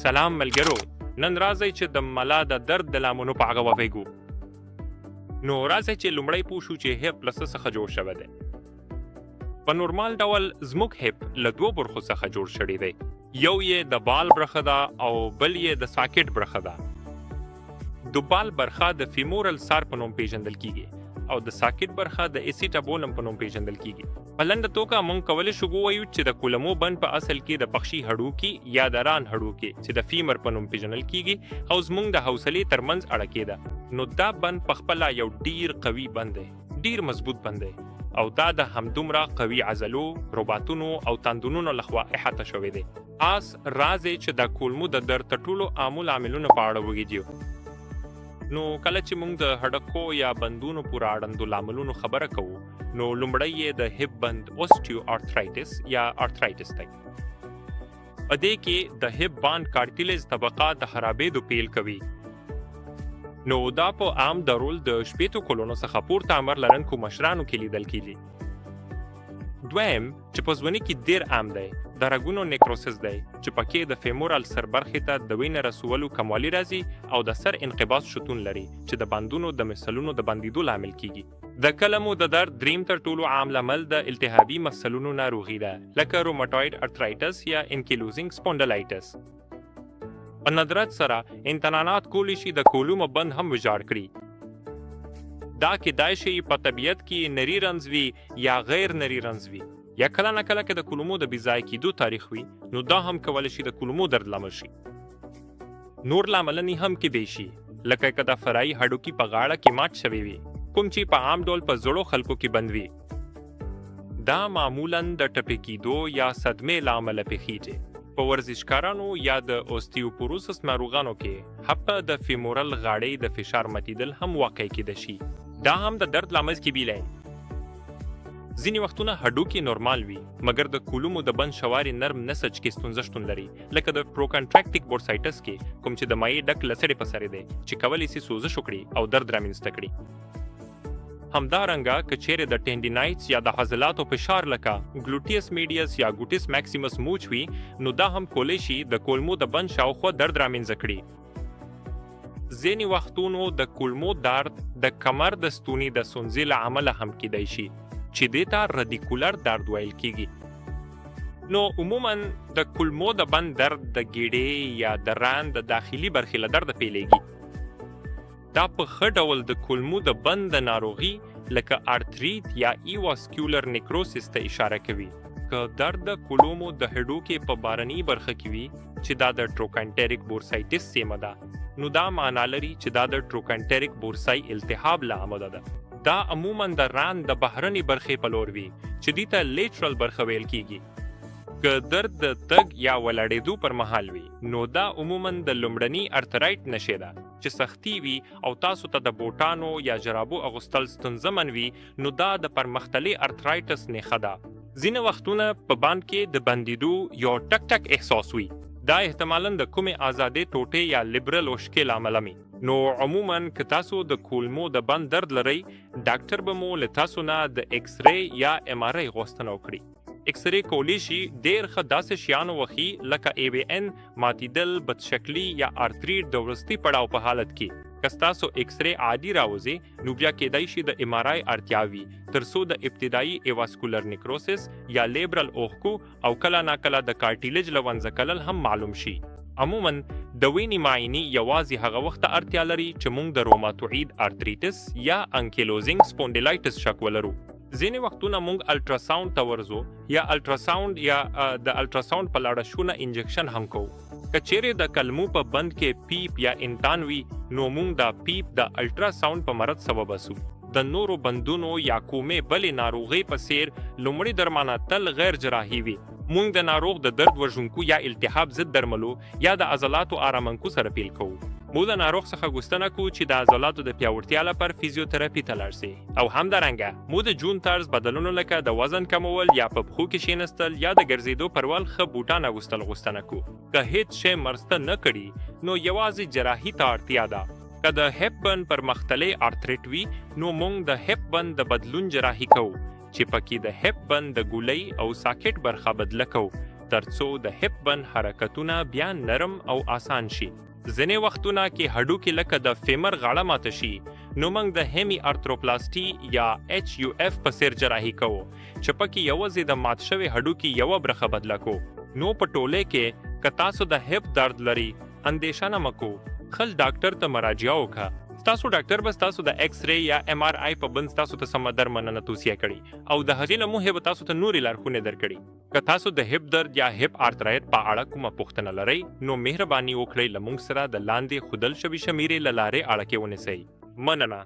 سلام ملګرو، نن راځئ چې د ملا د درد د لاملونو په اړه وغږیږو. نو راځئ چې لومړی پوه شو چې هیپ له څه څخه جوړ شوی دی. په نورمال ډول زموږ هیپ له دوو برخو څخه جوړ شوی دی. یو یې د بال برخه ده او بل یې د ساکټ برخه ده. د بال برخه د فیمورل سار په نوم پیژندل کیږي او د ساکټ برخه د اسیټابولم په نوم پیژندل کیږي. په لنډه توګه موږ کولی شو ووایو چې د کولمو بند په اصل کې د پخشي هډوکي یا د ران هډوکي چې د فیمر په نوم پیژندل کیږي او زموږ د حوصلې ترمنځ اړکې ده. نو دا بند په خپله یو ډیر قوي بند دی، ډیر مضبوط بند دی او دا د همدومره قوي عضلو، رباطونو او تاندونونو لخوا احاطه شوی دی. آس راځئ چې د کولمو د درد تر ټولو عامو لاملونو په اړه وغږیږو. نو کله چې موږ د هډکو یا بندونو پورې اړندو لاملونو خبره کوو، نو لومړی یې د هیپ بند اوسټیو آرترایټس یا آرترایټس دی. په دې کې د هیپ باند کارتیلیج طبقه د خرابېدو پیل کوي. نو دا په عام ډول د 60 کلونو څخه پورته عمر لرونکو مشرانو کې لیدل کیږي. دویم چې په ځواني کې ډیر عام دی، د رګونو نیکروسس دی چې پکې د فیمورال سر برخې ته د وینې رسولو کموالی راځي او د سر انقباض شتون لري چې د بندونو د مفصلونو د بندیدو لامل کیږي. د کلمو د درد دریم تر ټولو عام لامل د التهابي مفصلونو ناروغي ده، لکه روماټوید ارترایټس یا انکیلوزینګ سپونډلایټس. په ندرت سره انتنانات کولی شي د کولمو بند هم ویجاړ کړي. دا کیدای شي په طبیعت کې نري رنځ وي یا غیر نري رنځ وي، یا کله نا کله که د کولمو د بې ځایه کیدو تاریخ وي، نو دا هم کولی شي د کولمو درد لامل شي. نور لاملونه هم کیدای شي، لکه که د فرعي هډوکي په غاړه کې مات شوی وي، کوم چې په عام ډول په زړو خلکو کې بند وي. دا معمولا د ټپي کیدو یا صدمې له امله پیښیږي. په ورزشکارانو یا د اوستیوپوروسس ناروغانو کې حتی د فیمورل غاړې د فشار ماتیدل هم واقع کیدای شي. دا هم د درد لامل کیدلی. ځینې وختونه هډوکي نورمال وي، مګر د کولمو د بند شوارې نرم نسج کې ستونزه شتون لري، لکه د پروکنټراکټیک بورسایټس کې، کوم چې د مایع ډک لڅړې په سر دی چې کولی شي سوزش وکړي او درد رامینځته کړي. همدارنګه که چیرې د ټینډینایټس یا د عضلاتو فشار لکه ګلوټیس میډیس یا ګوټیس ماکسیمس موچ وي، نو دا هم کولی شي د کولمو د بند شاوخوا درد رامینځه کړي. ځینې وختونو د کولمو درد د کمر د ستوني د ستونزې له امله هم کیدای شي چې دې ته ردیکولر درد ویل کیږي. نو عموما د کولمو د بند درد د ګیډې یا د ران د داخلي برخې له درده پیلیږي. دا په ښه ډول د کولمو د بند د ناروغي لکه آرتریت یا ایواسکیولر نیکروسیس ته اشاره کوي. که درد د کولمو د هډوکي په بارني برخه کې وي چې دا د ټروکانټریک بورسایټس سیمه ده، نو دا معنا لري چې دا د ټروکانټریک بورسای التهاب له امله ده. دا عموما د ران د بهرنۍ برخې په لور وي چې دې ته لیټرل برخه ویل کیږي. که درد د تګ یا ولاړېدو پر مهال وي، نو دا عموما د لومړني ارترایټ نښې ده. چې سختي وي او تاسو ته د بوټانو یا جرابو اغوستل ستونزمن وي، نو دا د پرمختللي ارترایټس نښه ده. ځینې وختونه په بند کې د بندیدو یو ټک ټک احساس وي. دا احتمالاً د کومې ازادې ټوټې یا لیبرل اوښکې له امله وي. نو عموما که تاسو د کولمو د بند درد لرئ، ډاکټر به مو له تاسو نه د ایکس ری یا ام آر ای غوښتنه وکړي. ایکس ری کولی شي ډیر ښه داسې شیان وښيي لکه ای وي ان، ماتیدل، بدشکلي یا آرتریټ د وروستي پړاو په حالت کې. که ستاسو ایکس ری عادي راوځي، نو بیا کیدای شي د ام آر آی اړتیا وي تر څو د ابتدایي ایواسکولر نیکروسس یا لیبرل اوښکو او کله ناکله د کارټیلیج له منځه کلل هم معلوم شي. عموما د وینې معاینې یوازې هغه وخت ته اړتیا لري چې موږ د روماتوئید آرتریټس یا انکیلوزینګ سپونډیلایټس شک ولرو. ځینې وختونه موږ الټراساوند ته ورځو یا الټراساوند یا د الټراساوند په لاړه انجکشن هم کوو. که چیرې د کلمو په بند کې پیپ یا انتان وي، نو موږ دا پیپ د الټراساوند په مرسته وباسو. د نورو بندونو یا کومې بلې ناروغۍ په څیر لومړی درملنه تل غیر جراحي وي. موږ د ناروغ د درد وژونکو یا التهاب ضد درملو یا د عضلاتو آرامونکو سره پیل کوو. موږ د ناروغ څخه غوښتنه کوو چې د عضلاتو د پیاوړتیا لپاره فزیوتراپي ته لاړ شي او همدارنګه موږ د ژوند طرز بدلونو لکه د وزن کمول یا په پښو کې کښېنستل یا د ګرځېدو پر وال ښه بوټان اغوستل غوښتنه کوو. که هیڅ شی مرسته نه کړي، نو یوازې جراحي ته اړتیا ده. که د هیپ بند پرمختللی آرتریټ وي، نو موږ د هیپ بند د بدلون جراحي کوو چې پکې د هیپ بند د ګولۍ او ساکټ برخه بدله کوو. ترڅو د هپ بند حرکتونه بیا نرم او اسان شي. ځینې وختونه کې هډوکي لکه د فیمر غاړه ماته شي، نو موږ د هیمي ارتروپلاستي یا HUF په څیر جراحي کوو، چې پکې یوازې د مات شوي هډوکي یوه برخه بدله کو. نو په ټوله کې، که تاسو د هپ درد لرئ، اندیښنه مه کوئ، خپل ډاکټر ته مراجعه وکړه. ستاسو ډاکټر به ستاسو د ایکس ری یا ایم آر آی په بند ستاسو ته سمه درملنه توصیه کړي او د هغې له مخې به تاسو ته نورې لارښونې درکړي. که تاسو د هپ درد یا هپ آرترایت په اړه کومه پوښتنه لرئ، نو مهرباني وکړئ له موږ سره د لاندې ښودل شوي شمیرې له لارې اړیکې ونیسئ. مننه.